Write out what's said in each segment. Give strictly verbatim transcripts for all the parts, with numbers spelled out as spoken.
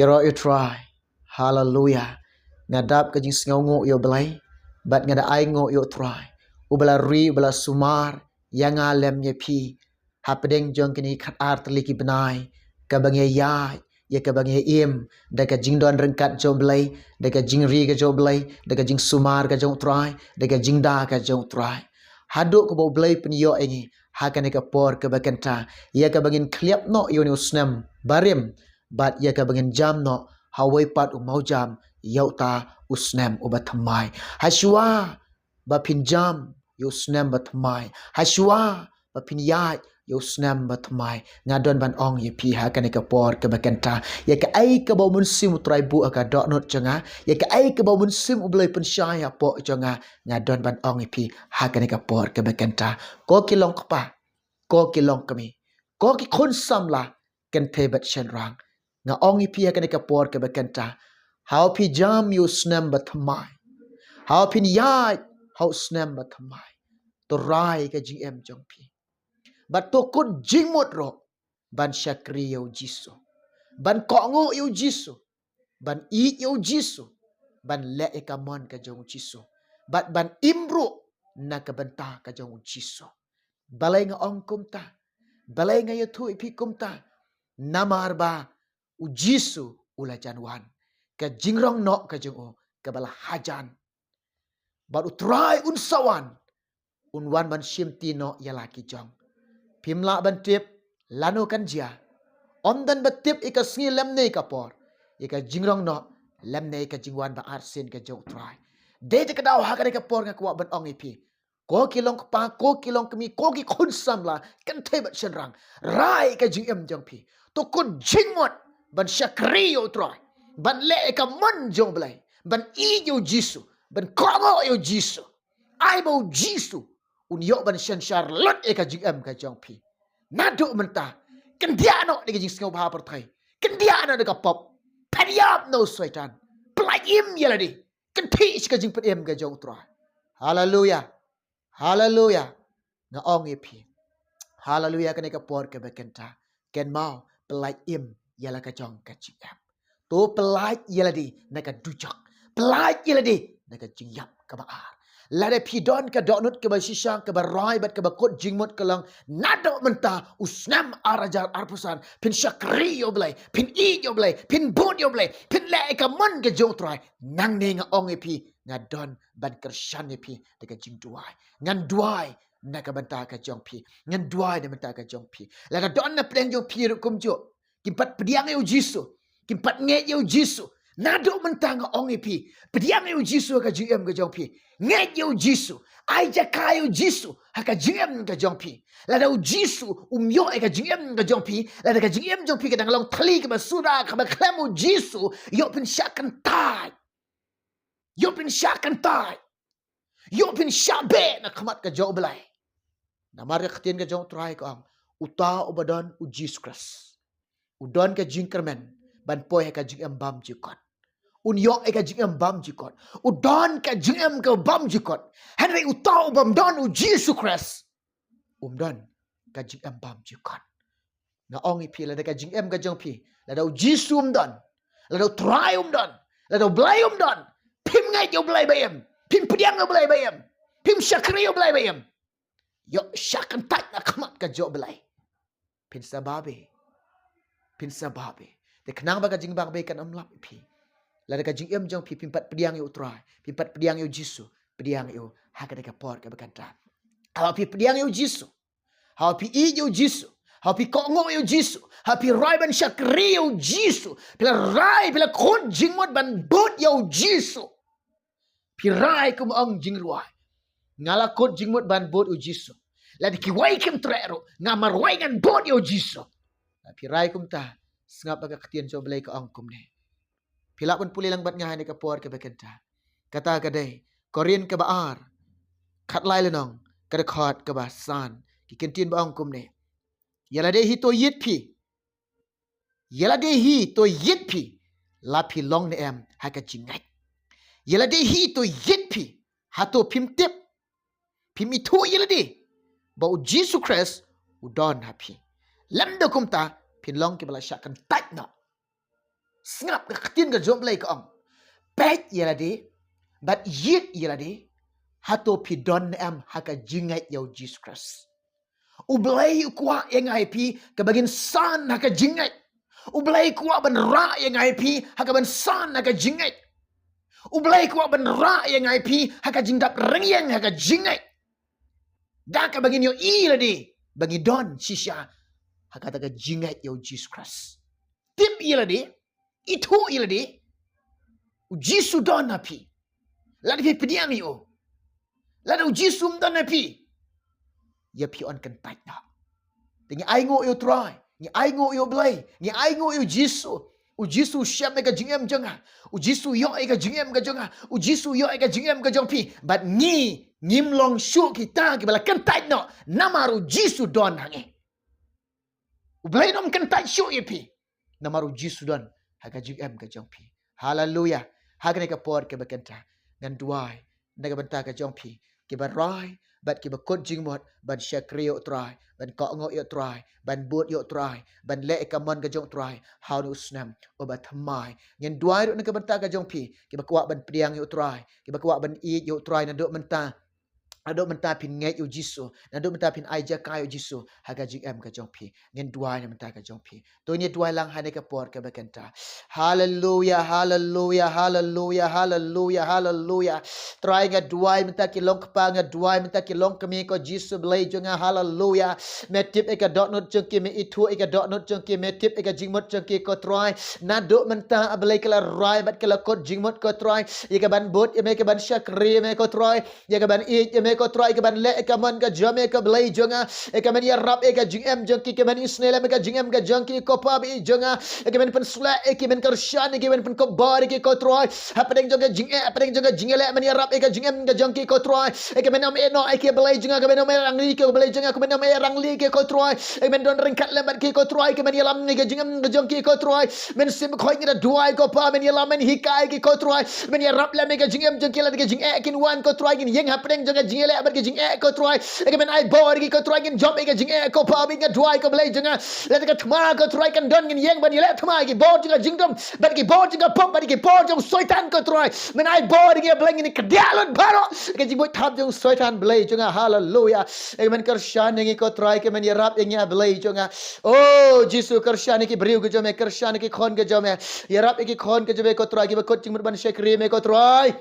Ïaroh ïa u Trai. Haleluya. Nga dap ka jingsngewnguh ïa u Blei bad nga da ai nguh ïa u Trai, uba la ri, uba la sumar ïa nga lem ïa phi hapdeng jong kine khatar tylli ki bnai, kaba ngi ïaid ïa kaba ngi im da ka jingdon ryngkat jong u Blei, da ka jingri ka jong u Blei, da ka jingsumar ka jong u Trai, da ka jingda ka jong u Trai. Haduh kaba u Blei pynïoh ïa ngi ha kane ka por kaba kynta, ïa kaba ngin khlieh noh ïa une u snem barim, bad ïa kaba ngin jam noh ha uwei pat u mawjam ïa uta u snem uba thymmai. Hashwa ba phin jam ïa u snem ba thymmai, hashwa ba phin ïaid ïa u snem ba thymmai, nga don ban ong ïa phi ha kane ka por kaba kynta, ïa kaei kaba u Mynsiem u Trai buh ha ka dohnud jong nga, ïa kaei kaba u Mynsiem u Blei pynshai hapoh jong nga, nga don ban ong ïa phi ha kane ka por kaba kynta. Ko ki longkpa, ko ki longkmie, ko ki khun samla kynthei bad shynrang, nga ong ïa phi ha kane ka por kaba kynta, haba phi jam ïa u snem ba thymmai, haba phin ïaid ha u snem ba thymmai, to rai ka jingim jong phi, bad to kut jingmut ruh ban shakri ïa u Jisu, ban kohnguh ïa u Jisu, ban ïeit ïa u Jisu, ban leh ïa ka mon ka jong u Jisu, bad ban im ruh na ka bynta ka jong u Jisu. Balei nga ong kumta? Balei nga ïathuh ïa phi kumta? Namar ba u Jisu u la jan wan, ka jingrong noh ka jong u kaba la hajan, bad u Trai un sa wan, un wan ban shimti noh ïa la ki jong. Phim lah ban tip lano kan jia. Ym don ba tip ïa ka sngi lymne ka por, ïa ka jingrong noh lymne ka jingwan ba arsien ka jong u Trai. Dei te ka daw ha kane ka por nga kwah ban ong ïa phi, ko ki longkpa, ko ki longkmie, ko ki khun samla kynthei bad shynrang, rai ka jingim jong phi, to kut jingmut ban shakri ïa u Trai, ban leh ïa ka mon jong u Blei, ban ïeit ïa u Jisu, ban kohnguh ïa u Jisu. Ai ba u Jisu un ïoh ban synshar lut ïa ka jingim ka jong phi. Naduh mynta, kyndiah noh da ka jingsngewbha pyrthei, kyndiah noh da ka pop, pynïap na u Soitan, pyllait im ïa lade, kynthih sha ka jingpynim ka jong u Trai. Haleluya. Haleluya. Nga ong ïa phi, haleluya, kane ka por kaba kynta, kynmaw, pyllait im ïa la ka jong ka jingim. To pyllait ïa lade na ka dujok, pyllait ïa lade na ka jingïap kaba ar. Lada phi don ka dohnud kaba shisha, kaba rai bad kaba kut jingmut, ka long naduh mynta u snem ar hajar arphew san phin shakri ïa u Blei, phin ïeit ïa u Blei, phin bud ïa u Blei, phin leh ïa ka mon ka jong u Trai, nangne nga ong ïa phi, nga don ban kyrshan ïa phi da ka jingduwai. Ngan duwai na ka bynta ka jong phi, ngan duwai na ka bynta ka jong phi. Lada don na pdeng jong phi ruh kumjuh, kim pat pdiang ïa u Jisu, kim pat ngeit ïa u Jisu, naduh mynta nga ong ïa phi, pdiang ïa u Jisu ha ka jingim ka jong phi. Ngeit ïa u Jisu, ai jaka ïa u Jisu ha ka jingim ka jong phi. Lada u Jisu um ïoh ïa ka jingim ka jong phi, lada ka jingim jong phi ka dang long thylli kaba suda, kaba khlem u Jisu, ïoh phin shah kyntait, ïoh phin shah kyntait, ïoh phin shah beh na khmat ka jong u Blei. Namar ka ktien ka jong u Trai ka ong, uta uba don u Jisu Khrist u don ka jingkyrmen ban poi ha ka jingim bymjukut. Un ïoh ïa ka jingim bymjukut, u don ka jingim ka bymjukut. Hynrei uta u bym don u Jisu Khrist um don ka jingim bymjukut. Nga ong ïa phi, lada ka jingim ka jong phi, lada u Jisu um don, lada u Trai um don, lada u Blei um don, phim ngeit ïa u Blei ba im, phim pdiang ïa u Blei ba im, phim shakri ïa u Blei ba im, ïoh shah kyntait na khmat ka jong u Blei, phin sa babe, phin sa babe. Te khnang ba ka jingbabe kan ym lap ïa phi, lada ka jingim jong phi phim pat pdiang ïa u Trai, phim pat pdiang ïa u Jisu, pdiang ïa u ha kane ka por kaba kynta. Haba phi pdiang ïa u Jisu, haba phi ïeit ïa u Jisu, haba phi kohnguh ïa u Jisu, haba phi rai ban shakri ïa u Jisu, phi la rai, phi la kut jingmut ban bud ïa u Jisu, phi rai kum ong jingrwai, nga la kut jingmut ban bud u Jisu, lada kiwei kim treh ruh, nga marwei ngan bud ïa u Jisu. Lada phi rai kumta, sngap ba ka ktien jong u Blei ka ong kumne. Phi lah ban pule lang bad nga ha kane ka por kaba kynta. Kata ka dei Korinth kaba ar, khatlai lynnong, ka dkhot kaba san, ki kyntien ba ong kumne. Ïa lade hi to ïit phi, ïa lade hi to ïit phi, la phi long ne em ha ka jingngeit? Ïa lade hi to ïit phi, hato phim tip, phim ithuh ïa lade ba u Jisu Khrist u don ha phi? Lymda kumta phin long kiba la shah kyntait noh. Sngap ka ktien ka jong U Blei ka ong, peit ïa lade bad ïit ïa lade, hato phi don ne em ha ka jingngeit ïa U Jisu Khrist. U Blei u kwah ïa nga ïa phi kaba ngin san ha ka jingngeit. U Blei u kwah ban rah ïa nga ïa phi ha kaban san ha ka jingngeit. U Blei u kwah ban rah ïa nga ïa phi ha ka jingdap ryngiang ha ka jingngeit. Da kaba ngin ïohi ïa lade ba ngi don shisha ha kata ka jingngeit ïa U Jisu Khrist. Tip ïa lade, ithuh ïa lade, U Jisu don ha phi. Lada phi pdiang ïa u, lada U Jisu um don ha phi, ïa phi yn kyntait noh. Te ngi ainguh ïa U Trai, ngi ainguh ïa U Blei, ngi ainguh ïa U Jisu. U Jisu u shem ïa ka jingim jong nga. U Jisu u ïoh ïa ka jingim ka jong nga. U Jisu u ïoh ïa ka jingim ka jong phi. Bad ngi, ngim long shuh kita kiba la kyntait noh, namar U Jisu don ha ngi. U Blei um kyntait shuh ïa phi, namar U Jisu don ha ka jingim ka jong phi. Haleluya. Ha kane ka por kaba kynta, ngan duwai na ka bynta ka jong phi kiba rai bad kiba kut jingmut ban shakri ïa U Trai, ban kohnguh ïa U Trai, ban bud ïa U Trai, ban leh ïa ka mon ka jong U Trai ha une u snem uba thymmai. Ngan duwai ruh na ka bynta ka jong phi kiba kwah ban pdiang ïa U Trai, kiba kwah ban ïeit ïa U Trai naduh mynta. Naduh mynta phin ngeit ïa U Jisu, naduh mynta phin ai jaka ïa U Jisu ha ka jingim ka jong phi. Ngan duwai na ka bynta ka jong phi. To ngin duwai lang ha kane ka por kaba kynta. Haleluya, haleluya, haleluya, haleluya, haleluya. Trai, nga duwai mynta ki long kpa, nga duwai mynta ki long kmie, ko Jisu Blei jong nga. Haleluya. Me tip ïa ka dohnud jong ki, me ithuh ïa ka dohnud jong ki, me tip ïa ka jingmut jong ki, ko Trai. Naduh mynta, A Blei, ki la rai bad ki la kut jingmut, ko Trai, ïa kaban bud ïa me, kaban shakri ïa me, ko Trai, ïa kaban ïeit ïa me, ko Trai, ïa kaban leh ïa ka mon ka jong me, ko Blei jong nga. Ïa kaban ïarap ïa ka jingim jong ki, kaban isynei lem ïa ka jingim ka jong ki, ko Pa ba ïeit jong nga. Ïa kaban pynshlur ïa ki, ban kyrshan ïa ki, ban pynkupbor ïa ki, ko Trai. Hapdeng jong ka jingeh, hapdeng jong ka jingeh, leh ban ïarap ïa ka jingim ka jong ki, ko Trai. Ïa kaban ym ïehnoh ïa ki, Blei jong nga, kaban ym ïaranglih ïa ki, Blei jong nga, kaban ym ïaranglih ïa ki, ko Trai. Ïa kaban don ryngkat lem bad ki, ko Trai, kaban ïalam ïa ka jingim ka jong ki, ko Trai. Mynsiem Bakhuid, ngi da duwai, ko Pa, men ïalam, men hikai ki, ko Trai. Men ïarap lem ïa ka jingim jong ki, lada ka jingeh kin wan, ko Trai, ngin ïeng hapdeng jong ka jingïaleh bad ka jingeh, ko Trai. Ïa kaban ai bor ïa ki, ko Trai, ngin jop ïa ka jingeh, ko Pa, ba ïeit, nga duwai, ko Blei jong nga. Lada ka thma, ko Trai, kan don, ngin ïeng ban ïaleh thma ïa ki bor jong ka jingdum bad ki bor jong ka pop bad ki bor jong Soitan, ko Trai. Men ai bor ïa ngi, Blei, ngin kdiah lut baroh ïa ka jingbuit thap jong Soitan, Blei jong nga. Haleluya. Ïa kaban kyrshan ïa ngi, ko Trai, kaban ïarap ïa ngi, A Blei jong nga. O Jisu, kyrshan ïa ki briew ka jong me, kyrshan ïa ki khun ka jong me. Ïarap ïa ki khun ka jong me, ko Trai, kiba kut jingmut ban shakri ïa me, ko Trai.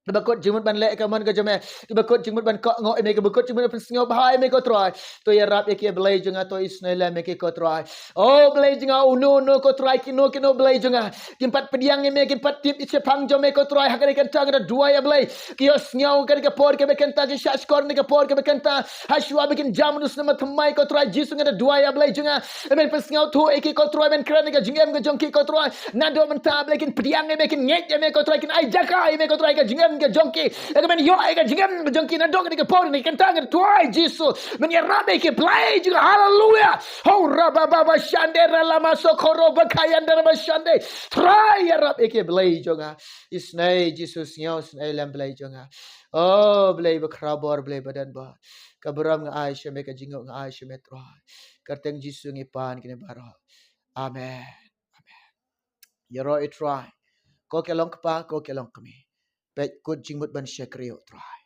Kiba kut jingmut ban leh ïa ka mon ka jong me, kiba kut jingmut ban kohnguh ïa me, kiba kut jingmut ban pynsngewbha ïa me, ko Trai. To ïarap ïa ki, Blei jong nga, to isynei lem ïa ki, ko Trai. O Blei jong nga, uno uno, ko Trai, kino kino, Blei jong nga, kim pat pdiang ïa me, kim pat tip ïa shaphang jong me, ko Trai. Ha kane ka kynta nga da duwai, A Blei, ki ïohsngew ha kane ka por kaba kynta, ki shahshkor ha kane ka por kaba kynta. Hashwa ba kin jam ha une u snem thymmai, ko Trai Jisu, nga da duwai, A Blei jong nga, men pynsngewthuh ïa ki, ko Trai, men kren ïa ka jingim ka jong ki, ko Trai. Naduh mynta, A Blei, kin pdiang ïa me, kin ngeit ïa me, ko Trai, kin ai jaka ïa me, ko Trai, ka jingim ka jong ki. Ïa kaban ïoh ïa ka jingim ka jong ki naduh kane ka por, kane ka kynta, nga da duwai, Jisu, men ïarap ïa ki, Blei jong nga. Haleluya. Ho rabababa shande ralama sokoro bakayanda rama shande. Trai, ïarap ïa ki, Blei jong nga. Isynei, Jisu, sngew, isynei lem, Blei jong nga. O Blei ba khraw bor, Blei ba don bor. Ka burom nga ai sha me, ka jingnguh nga ai sha me, Trai. Kyrteng Jisu ngi pan kine baroh. Amen. Amen. Ïaroh ïa U Trai, ko ki long kpa, ko ki long kmie. Peit, kut jingmut ban shakri ïa U Trai.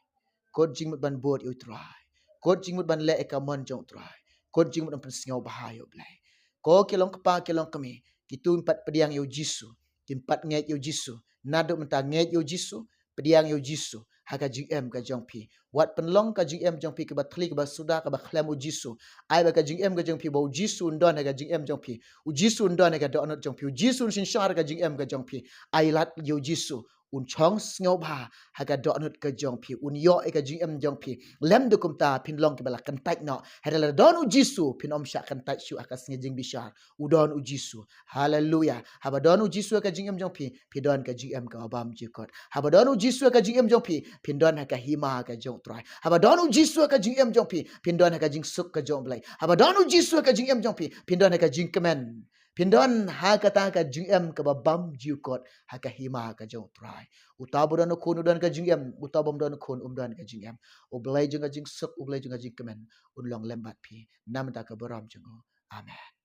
Kut jingmut ban bud ïa U Trai. Kut jingmut ban leh ïa ka mon jong U Trai. Kut jingmut ban pynsngewbha ïa U Blei. Ko ki long kpa, ki long kmie, kito kim pat pdiang ïa U Jisu, kim pat ngeit ïa U Jisu, naduh mynta ngeit ïa U Jisu, pdiang ïa U Jisu ha ka jingim ka jong phi. Wat pynlong ka jingim jong phi kaba thli, kaba suda, kaba khlem U Jisu. Ai ba ka jingim ka jong phi, ba U Jisu un don ha ka jingim jong phi, U Jisu un don ha ka dohnud jong phi, U Jisu un synshar ha ka jingim ka jong phi. Ai lad ïa U Jisu, un shong sngewbha ha ka dohnud ka jong phi, un ïoh ïa ka jingim jong phi. Lymda kumta phin long kiba la kyntait noh. Hynrei lada don U Jisu, phin ym shah kyntait shuh ha ka sngi jingbishar. U don U Jisu. Haleluya. Haba don U Jisu ha ka jingim jong phi, phi don ka jingim kaba bymjukut. Haba don U Jisu ha ka jingim jong phi, phin don ha ka hima ka jong U Trai. Haba don U Jisu ha ka jingim jong phi, phin don ha ka jingsuk ka jong U Blei. Haba don U Jisu ha ka jingim jong phi, phin don ha ka jingkmen. Phin don ha kata ka jingim kaba bymjukut ha ka hima ka jong U Trai. Uta uba don U Khun u don ka jingim, uta uba ym don U Khun um don ka jingim. U Blei jong ka jingsuk, U Blei jong ka jingkmen un long lem bad phi. Namar ka burom jong U. Amen.